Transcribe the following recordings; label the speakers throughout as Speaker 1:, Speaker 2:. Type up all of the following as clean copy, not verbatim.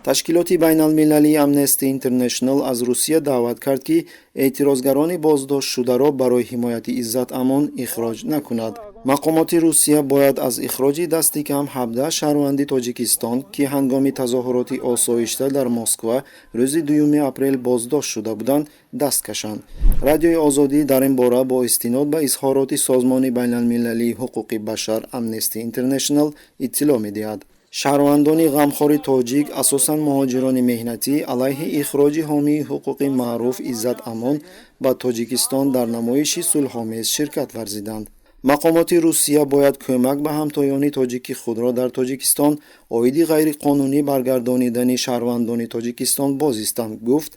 Speaker 1: Ташкилоти байналмилалии Амнести Интернешнл аз Русия даъват кард, ки эътирозгарони боздоштшударо барои ҳимояти Иззат Амон ихроҷ накунад. Мақомоти Русия бояд аз ихроҷи дасти кам 17 шаҳрванди Тоҷикистон, ки ҳангоми тазоҳуроти осоишта дар Москва рӯзи 2 апрел боздошт шуда буданд, даст кашанд. Радиои Озодӣ дар ин бора бо истинод ба изҳороти созмони байналмилалии ҳуқуқи башар Амнести Интернешнл иттилоъ медиҳад. Шаҳрвандони ғамхори тоҷик, асосан муҳоҷирони меҳнатӣ, алайҳи ихроҷи ҳомии ҳуқуқи маъруф Иззат Амон ба Тоҷикистон дар намоиши сулҳомез ширкат варзиданд. Мақомоти Русия бояд кӯмак ба ҳамтоёни тоҷики худро дар Тоҷикистон оиди ғайриқонунӣ баргардонидани шаҳрвандони Тоҷикистон бозистанд, гуфт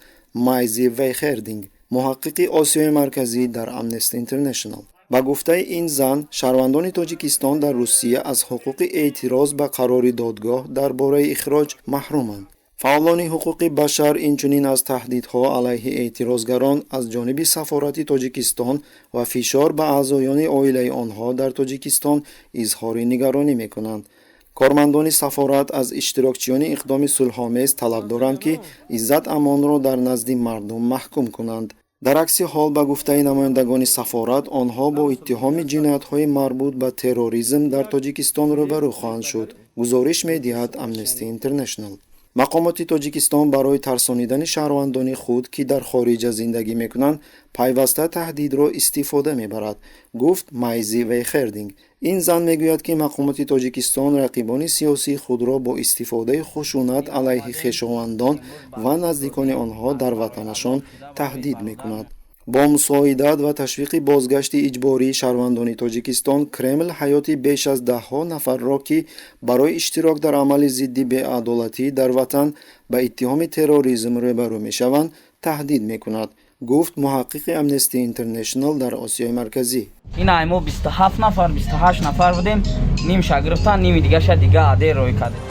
Speaker 1: Майзи Вейхердинг, муҳаққиқи Осиёи Марказӣ дар Амнести Интернешнл. Ба гуфтаи ин зан, шаҳрвандони Тоҷикистон дар Русия аз ҳуқуқи эътироз ба қарори додгоҳ дар бораи ихроҷ маҳруманд. Фаъолони ҳуқуқи башар инчунин аз таҳдидҳо алайҳи эътирозгарон аз ҷониби сафорати Тоҷикистон ва фишор ба аъзоёни оилаи онҳо дар Тоҷикистон изҳори нигаронӣ мекунанд. Кормандони сафорат аз иштирокчиёни иқдоми сулҳомез талаб доранд, ки Иззат Амонро дар назди мардум маҳкум кунанд. Дар акси ҳол, ба гуфтаи намояндагони сафорат, онҳо бо иттиҳоми ҷиноятҳои марбут ба терроризм дар Тоҷикистон рӯбарӯ хоҳанд шуд, гузориш медиҳад Амнести Интернешнл. Мақомоти Тоҷикистон барои тарсонидани шаҳрвандони худ, ки дар хориҷа зиндагӣ мекунанд, пайваста таҳдидро истифода мебарад, гуфт Майзи Вейхердинг. Ин зан мегӯяд, ки мақомоти Тоҷикистон рақибони сиёсии худро бо истифодаи хушунат алайҳи хешовандон ва наздикони онҳо дар ватанашон таҳдид мекунад. Бо мусоидат ва ташвиқи бозгашти иҷбории шаҳрвандони Тоҷикистон, Кремл ҳаёти беш аз даҳҳо нафарро, ки барои иштирок дар амали зидди беадолатӣ дар ватан ба иттиҳоми терроризм рӯбарӯ мешаванд, таҳдид мекунад, гуфт муҳаққиқи Амнести Интернешнл дар Осиёи Марказӣ.
Speaker 2: Ин ай мо 27 нафар, 28 нафар будем, нимша гирифтан, ними дигаша дига аде рой кардем.